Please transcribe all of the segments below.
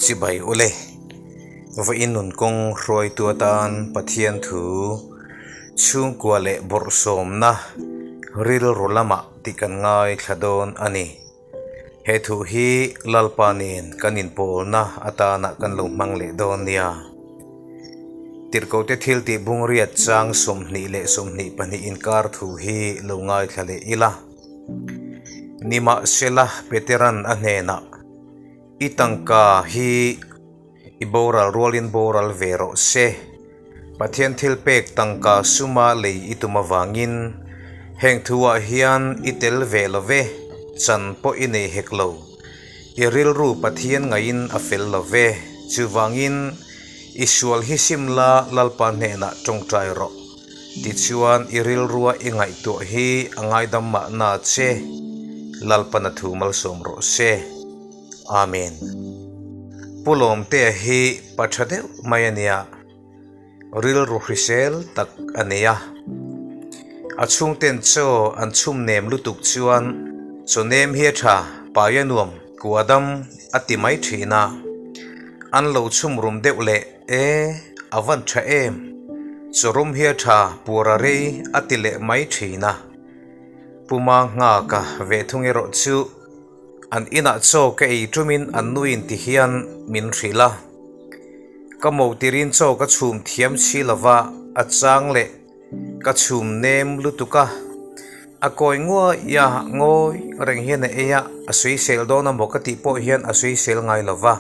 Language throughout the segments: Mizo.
Chibai ule. Vawiin nun kawng hruaitu atan Pathian thu chhungkua leh bawrhsawmna rilru lamah tih kan ngaithla dawn a ni. He thu hi Lalpa nen kan inpawlna atana kan lo hmang leh dawn nia. Tirhkohte thil tih bungriat chang 22 inkar thu hi lo ngaithla leh ila. Nimahsela Peteran a hnenah, I tangka hi i boral rualin boral ve rawh se. Pathian thil pek tangka suma lei i tum avangin heng thuah hian i tel ve lo ve, chan pawh i nei hek lo. I rilru Pathian ngaiin a fel lo ve, chuvangin i sual hi sim la Lalpa hnenah tawngtai rawh. Tichuan i rilrua i ngaihtuah hi a ngaidam mahna che, Lalpan a thu malsawm rawh se. Amen. Pu Lawmtea hi pa tha deuh mai a nia, rilru hrisel tak a nei a. A chhungten chaw an chhum nem lutuk chuan chaw nem hi a tha, pai a nuam, kua dam a ti mai thin a. An lo chhum rum deuh leh e, a van tha em, chaw rum hi a tha, puar a rei a ti leh mai thin a. Pu Manghaka ve thung erawh chu. An inah chaw ka ei tumin an nuin ti hian min hrilh a. Ka mo tirin chaw ka chhum thiam si lova a chang leh ka chhum nem lutuk a. A kawi nguai a, ngawi reng hian a ei a, a sawisel dawn a maw ka tih pawh hian a sawisel ngai lova.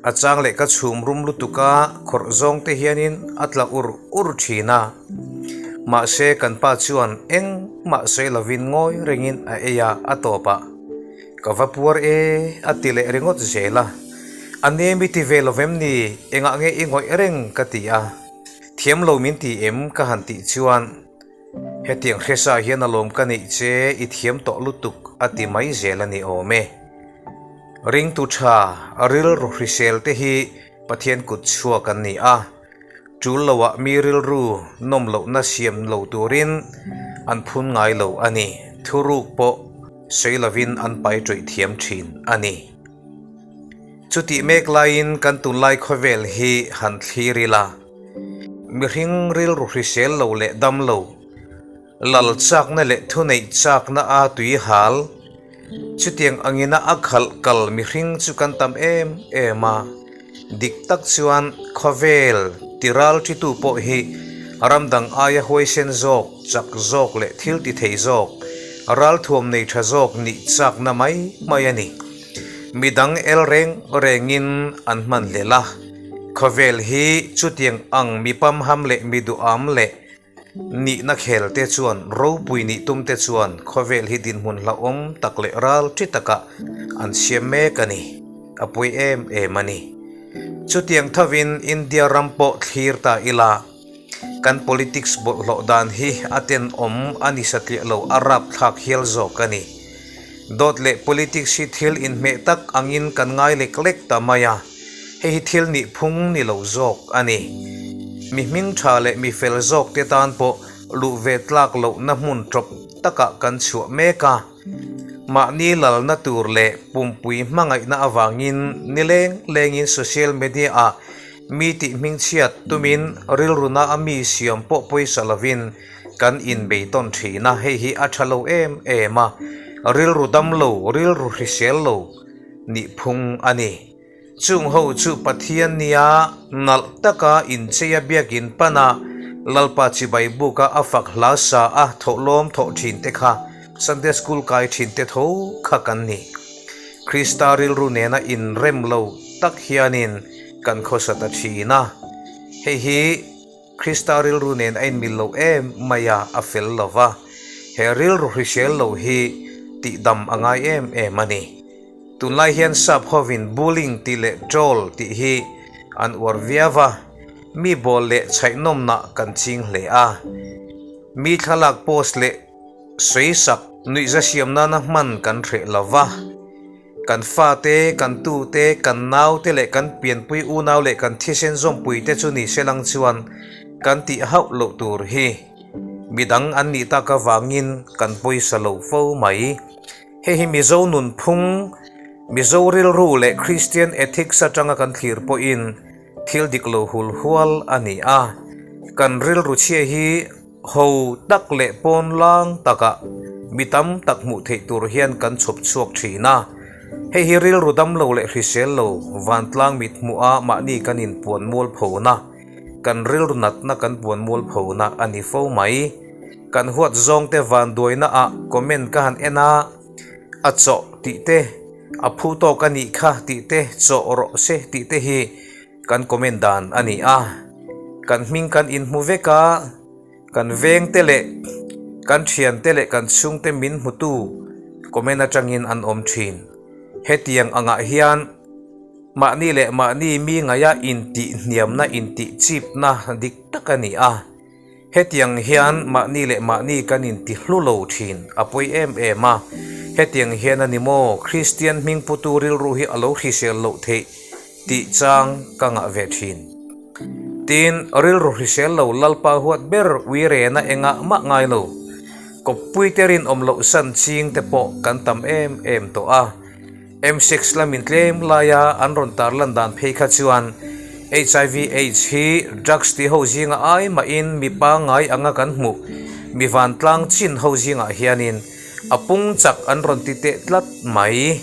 A chang leh ka chhum rum lutuk a, khawrh zawng te hianin a tla ur ur thin a. Mahse kan pa chuan engmah sawi lovin ngawi rengin a ei a, a tawp a. Ka va puar e a ti leh ringawt zel a. A nem i ti ve lo vem ni, engah nge i ngawih reng ka ti a. Thiam lo min ti em ka han tih chuan hetiang hresa hian a lawm ka neih che i thiam tawh lutuk a ti mai zel a ni awm e. Ringtu tha, rilru hrisel te hi Pathian kut chhuak an ni a, tul loah mi rilru nawm lohna siam lo turin an phun ngai lo a ni. Thuruk pawh sawi lovin an pai ṭawih thiam ṭhin a ni. Chutih mek laiin kan tunlai khawvel hi han thlir ila, mihring rilru hrisel lo leh dam lo, Lal chakna leh thuneih chakna a tui hal. Chutiang angina a khalh kal mihring chu kan tam em em a. Dik tak chuan khawvel ti ral thitu pawh hi ram dang aia huaisen zawk, chak zawk leh thil ti thei zawk, ralthuam nei tha zawk nih chakna mai mai a ni. Midang el reng rengin an hman hlel a. Khawvel hi chutiang ang mi pamham leh mi duham leh Nihna khel te chuan ropui nih tum te chuan khawvel hi dinhmun hlauhawm tak leh ral thi takah an siam mek a ni. A pawi em em a ni. Chutiang thovin India ram pawh thlir ta ila, kan politics bawlhhlawh dan hi a tenawm a ni satliah lo a rapthlak hial zawk a ni. Dawt leh politics hi thil inhmeh tak angin kan ngai lek lek ta mai a. Hei hi thil nih phung ni lo zawk a ni. Mi hming tha leh mi fel zawk te tan pawh luh ve tlak lohna hmun tawp takah kan chhuah mek a. Mahni lalna tur leh pumpui hmangaihna avangin nileng lengin social media ah mi tih hmingchhiat tumin rilruna a mi siam pawh pawisa lovin kan inbeitawn thin a, hei hi a tha lo em em a, rilru dam lo, rilru hrisel lo nih phung a ni. Chung ho chu Pathian nia nalh taka incheia biakin pana Lalpa chibai buka a fak hla sa a thawhlawm thawh thin te kha Sunday School kai thin te tho kha kan ni. Krista rilru nena inrem lo tak hianin kan khawsa ta thin a. Hei hi Krista rilru nen a inmil lo em mai a, a fel lo va. He rilru hrisel lo hi tihdam a ngai em em a ni. Tunlai hian sap hovin bullying tih leh troll tih hi an uar viau a, mi bawl leh chhaihnawmnah kan ching hle a. Mi thlalak post leh sawisak nuihza siam nana hman kan hreh lo va. Kan fate, kan tute, kan naute leh kan pianpui unau leh kan thisen zawmpuite chu ni se lang chuan kan tih hauh loh tur hi midang an nih tak avangin kan pawisa lo fo mai. Hei hi Mizo nunphung Mizo rilru leh Kristian ethics atanga kan thlir pawhin thil dik lo hul hual a ni a. Kan rilru chhia hi ho tak leh pawn lang takah mi tam tak hmuh theih tur hian kan chhawp chhuak thin a. Hei hi rilru dam lo leh hrisel lo vantlang mit hmuha mahni kan inpuan mual phona, kan rilru natna kan puan mual phona a ni fo mai. Kan huat zawngte vanduaina ah comment ka han en a, a chawh tih te, a phu tawk a nih kha tih te, chawh rawh se tih te hi kan comment dan a ni a. Kan hming kan inhmu vek a, kan vengte leh kan thiante leh kan chhungte min hmutu comment atangin an awm thin. Hetiang angah hian mahni leh mahni mi ngaia intihhniamna intihchipna dik tak a ni a. Hetiang hian mahni leh mahni kan inti hlu lo thin, a pawi em em a. Hetiang hian a ni maw, Kristian hming putu rilru hi a lo hrisel loh theih tih chang ka ngah ve thin. Tin, rilru hrisel lo Lalpa huat ber uirena engah mah ngai lo. Kawppuite rinawm loh san ching te pawh kan tam em em tawh a. M6 lamin tlem laia an rawn tarlan dan phei kha chuan hiv aids hi drugs tih ho zinga ai mahin mi pangngai anga kan hmuh mi vantlang chin ho zingah hianin a pung chak an rawn ti teh tlat mai.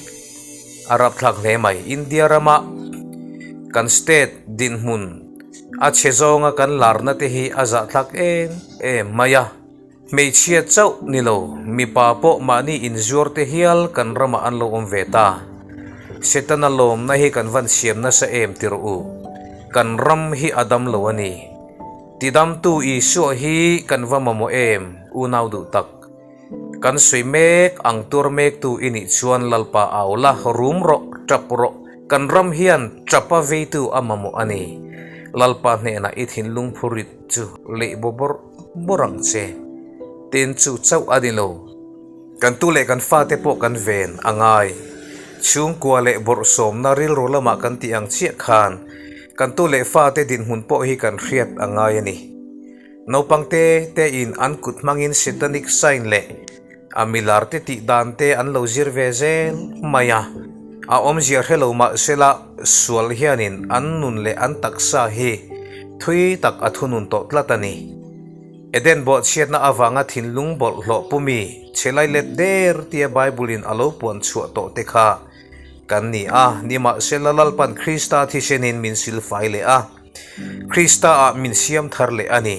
A rapthlak hle mai. India rama kan state dinhmun a chhe zawnga kan larna te hi a zahthlak em em mai a. Hmeichhia chauh ni lo, mipa pawh mahni inzuar te hial kan ramah an lo awm ve ta. Setana lawmna hi kan van siam nasa em ti rawh u. Kan ram hi a dam lo a ni. Tidamtu Isua hi kan va mamawh em, unau duh tak. Kan sawi mek ang tur mektu i nih chuan Lalpa au la, rum rawh, tap rawh, kan ram hian tapa veitu a mamawh a ni. Lalpa hnenah i thinlung phurit chu leih baw bawrh bawrh ang che. Tin chu chauh a ni lo. Kan tu leh kan fate pawh kan ven a ngai. Chhungkua leh bawrhsawmna rilru lamah kan tih ang chiah khan kan tu leh fate dinhmun pawh hi kan hriat a ngai a ni. Naupang te te in an kut hmangin satanic sign leh A milar te tih dan te an lo zir ve zel mai a, a awmzia hre lo mah sela sual hianin an nun leh an taksa hi thui tak a thunun tawh tlat a ni. Eden bawhchhiatna avanga thinlung bawlhhlawh pumi chhe lai let der tia Bible-in a lo puan chhuah tawh te kha kan ni a, nimahsela Lalpan Krista thisenin min silfai leh a. Krista-ah min siam thar leh a ni.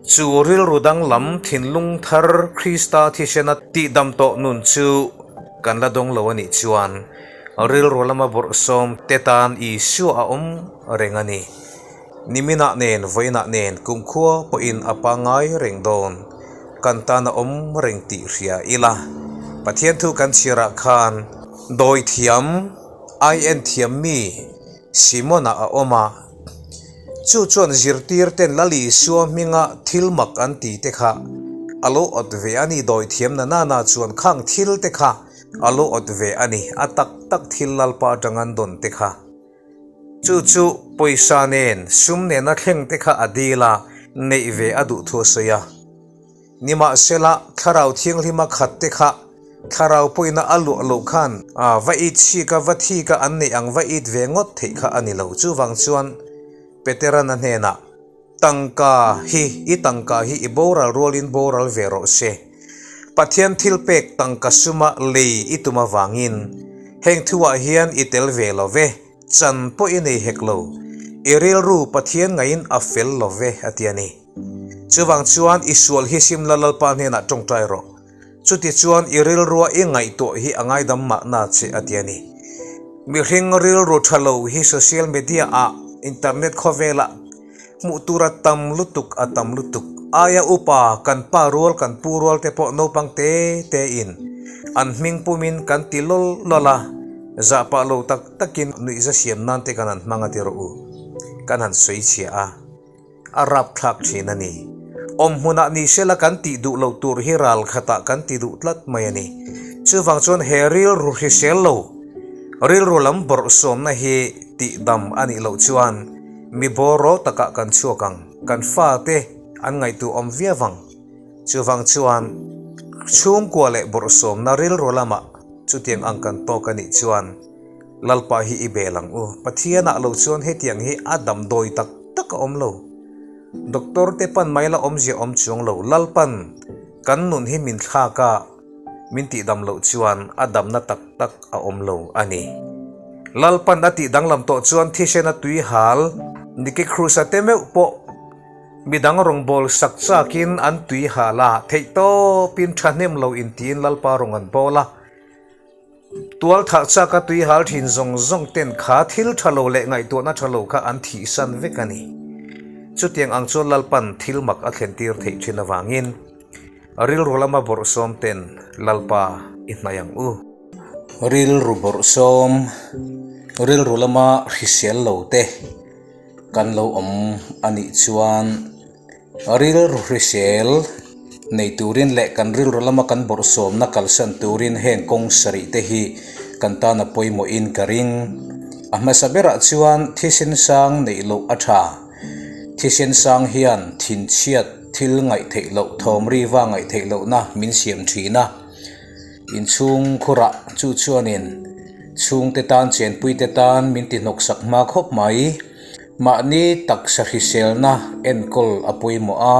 Chu rilru danglam thinlung thar Krista thisena tihdam tawh nun chu kan la dawng lo a nih chuan rilru lama bawrhsawm te tan Isua a awm reng a ni. Niminah nen vawiinah nen kumkhua pawhin a pangngai reng dawn. Kan tan a awm reng tih hria ila. Pathian thu kan chhiarah khan dawithiam, ai en thiam mi, Simona a awm a, chu chuan zirtirten Lal Isua hminga thil mak an ti te kha a lo awt ve a ni, dawithiam na nana chuan khang thil te kha a lo awt ve a ni, a tak tak thil Lalpa atang an dawn te kha. Chu chu pawisa nen sum nena thleng te kha a dil a, neih ve a duh thu a sawi a. Nimahsela, Thlarau Thianghlima khat te kha Thlarau pawina a luah loh khan va it chik a, va thik a, an neih ang va it ve ngawt theih kha a ni lo. Chuvang chuan Peteran a hnenah, Tangka hi, i tangka hi i boral rualin boral ve rawh se. Pathian thilpek tangka suma lei i tum avangin heng thuah hian i tel ve lo ve, chan pawh i nei hek lo. I rilru Pathian ngaiin a fel lo ve, a ti a ni. Chuvang chuan i sual hi Simla Lalpa hnenah tawngtai rawh. Chutichuan i rilrua i ngaihtuah hi a ngaidam mahna che a ti a ni. Mihring rilru tha lo hi social media ah, internet khawvelah hmuh tur a tam lutuk a tam lutuk. Aia upa kan pa rual kan pu rual te pawh naupang te te in an hming pumin kan ti lawl lawl a, zahpah lo tak takin nuihza siam nan te kan han hmang a ti rawh u. Kan han sawi chhia a. A rapthlak thin a ni. Awm hmunah ni sela kan tih duh loh tur hi ral khatah kan ti duh tlat mai a ni. Chuvang chuan he rilru hrisel lo, rilru lam bawrhsawmna hi tihdam a nih loh chuan mi bawraw takah kan chhuak ang, kan fate an ngaihtuah awm viau ang. Chuvang chuan chhungkua leh bawrhsawmna rilru lamah chutiang ang kan tawk a nih chuan. Lalpa hi i bel ang u. Pathianah lo chuan hetiang hi a damdawi tak tak a awm lo. Doctor te pan mai la awmzia awm chuang lo. Lalpan kan nun hi min thlak a, min tihdam loh chuan a damna tak tak a awm lo a ni. Lalpan a tih danglam tawh chuan thisena tui hal Nicky Cruz-a te meuh pawh midang rawngbâwl sak chakin an tui hal a, theihtawpin thahnem lo intiin Lalpa rawn an bawl a. Tual thah chaka tui hal thin zawng zawng ten kha thil tha lo leh ngaihtuahna tha lo kha an thihsan vek a ni. Chutiang ang chuan Lalpan thil mak a thlen tir theih thin avangin rilru lama bawrhsawm ten Lalpa i hnaih ang u. Rilru bawrhsawm, rilru lama hrisel lo te kan lo awm a nih chuan, Rilru hrisel nei turin leh kan rilru lama kan bawrhsawmna kalsan turin heng kawng sarih te hi kan tan a pawimawhin ka ring. A hmasa berah chuan thisen sang neih loh a tha. Thisen sang hian thinchhiat thil ngaih theih loh thawm riva ngaih theih lohna min siam thin a. Inchhung khurah chu chuanin chhungte tan chenpuite tan min ti hnawksak hma khawp mai. Mahni taksa hriselna enkawl a pawimawh a,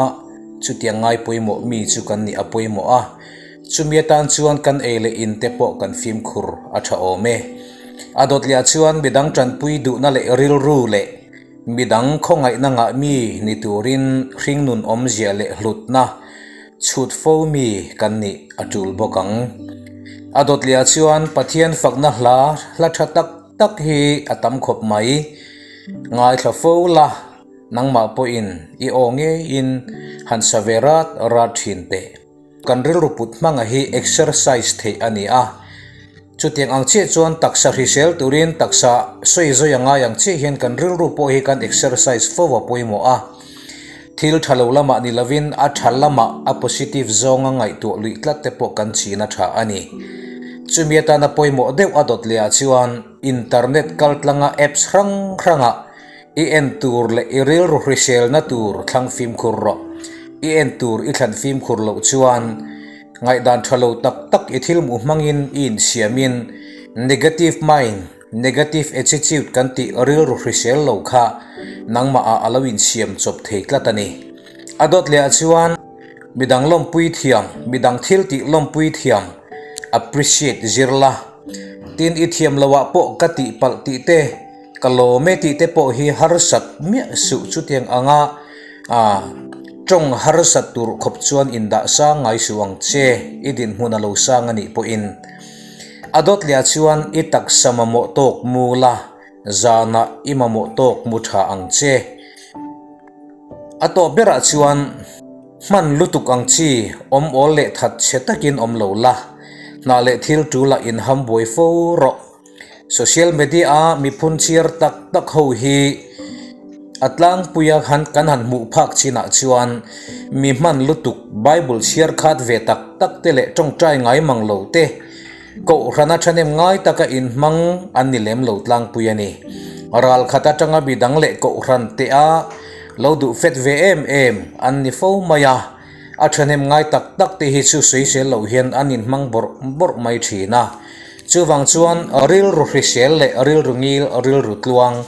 chutiang ngai pawimawh mi chu kan nih a pawimawh a. Chumi atan chuan kan ei leh in te pawh kan fimkhur a tha awm e. A dawt leh ah chuan midang tanpui duhna leh rilru leh midang khawngaihna ngah mi ni turin hringnun awmzia leh hlutna chhut fo mi kan nih a tul bawk ang. A dawt leh ah chuan Pathian fakna hla hla tha tak tak hi a tam khawp mai. Ngaithla fo la, nangmah pawhin i aw ngeiin han sa ve rat rat thin teh. Kan rilru put hmanga hi exercise theih a ni a, chutiang ang chiah chuan taksa hrisel turin taksa sawi zawi a ngai ang chiah hian kan rilru pawh hi kan exercise fo a pawimawh a. Thil tha lo lamah ni lovin a tha lamah a positive zawnga ngaihtuah luih tlat te pawh kan chin a tha a ni. Chumi atana pawimawh deuh a dawt leh ah chuan internet kal tlanga apps hrang hrangah i en tur leh i rilru hriselna tur thlang fimkhur rawh. I en tur i thlan fimkhur loh chuan ngaihdan tha lo tak tak i thil hmuh hmangin i insiamin negative mind Negative attitude kan tih rilru hrisel lo kha nangmah ah a lo insiam chawp thei tlat a ni. A dawt leh ah chuan midang lawmpui thiam, midang thil tih lawmpui thiam, appreciate zir la. Tin i thiam lo ah pawh ka tih palh tih te, ka lawm e tih te pawh hi harsat miah suh chutiang anga tawng harsat tur khawp chuan indah sang ngai suh ang che, i dinhmun a lo sang a nih pawhin. A dawt leh ah chuan i taksa mamawh tawk mu la, zanah i mamawh tawk mu tha ang che. A tawp berah chuan hman lutuk ang chi awm awl leh that chhe takin awm lo la, hnah leh thil tulah inham buai fo rawh. Social media a miphun chhiar tak tak ho hi a tlangpuia han kan han hmuh phak chinah chuan mi hman lutuk Bible chhiar khat ve tak tak te leh tawngtai ngai mang lo te Kohhrana thahnem ngai taka inhmang an ni lem lo tlangpui a ni. Ral khat atanga mi dang leh Kohhran te a lo duh fet ve em em an ni fo mai a, A thahnem ngai tak tak te hi chu sawisel loh hian an inhmang bawrh bawrh mai thin a. Chuvang chuan rilru hrisel leh rilru ngil rilru tluang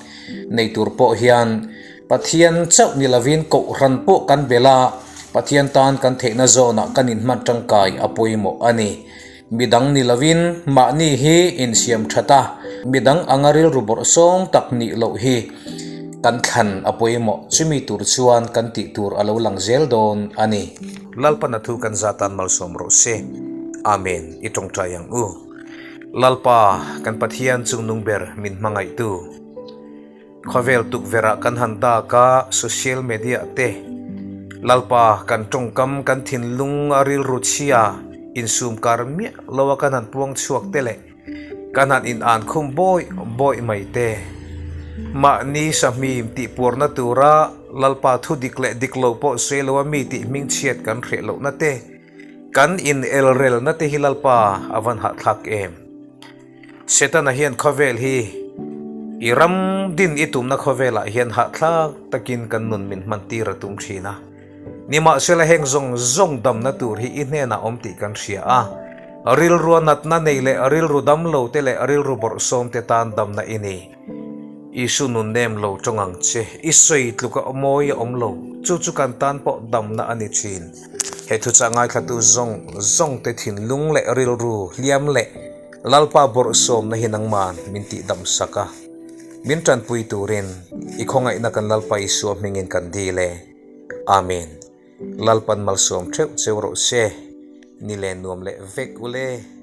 nei tur pawh hian Pathian chauh ni lovin Kohhran pawh kan bel a, Pathian tan kan theihna zawnah kan inhman tangkai a pawimawh a ni. Midang ni lovin mahni hi insiam that a, midang anga rilru bawrhsawng tak nih loh hi kan thlan a pawimawh. Chumi tur chuan kan tih tur a lo lang zel dawn a ni. Lalpana thu kan za tan malsawm rawh se. Amen. I tawngtai ang u. Lalpa, kan Pathian chungnung ber min hmangaihtu. Khawvel tukverh ah kan han dak a, social media te Lalpa kan tawngkam kan thinlung a rilru chhia insum kar miah lo a kan han puang chhuak te leh kan han in an khum bawih bawih mai te. Mahni sahmim tih puarna tura Lalpa thu dik leh dik lo pawh sawi lo a mi tih hming chhiat kan hreh lohna te kan in elrelna te hi Lalpa a van hahthlak em. Setana hian khawvel hi i ram din i tumna khawvelah hian hahthlak takin kan nun min hman tir a tum thin a. Nimahsela heng zawng zawng damna tur hi i hnenah awm tih kan hria a. Rilrua natna nei leh rilru damlo te leh rilru bawrhsawm te tan damna i ni. Isu nun nem lo tawng ang che, i sawi tluk a mawi a awm lo, chu chu kan tan pawh damna a ni thin. He thuchah ngaithlatu zawng zawng te thinlung leh rilru hliam leh Lalpa bawrhsawmna hi nangman min tihdam sak a, min tanpui turin i khawngaihna kan Lalpa Isua hmingin kan dil e. Amen. Lalpan malsawm theuh cheu rawh se. Ni len nuam leh vek ule.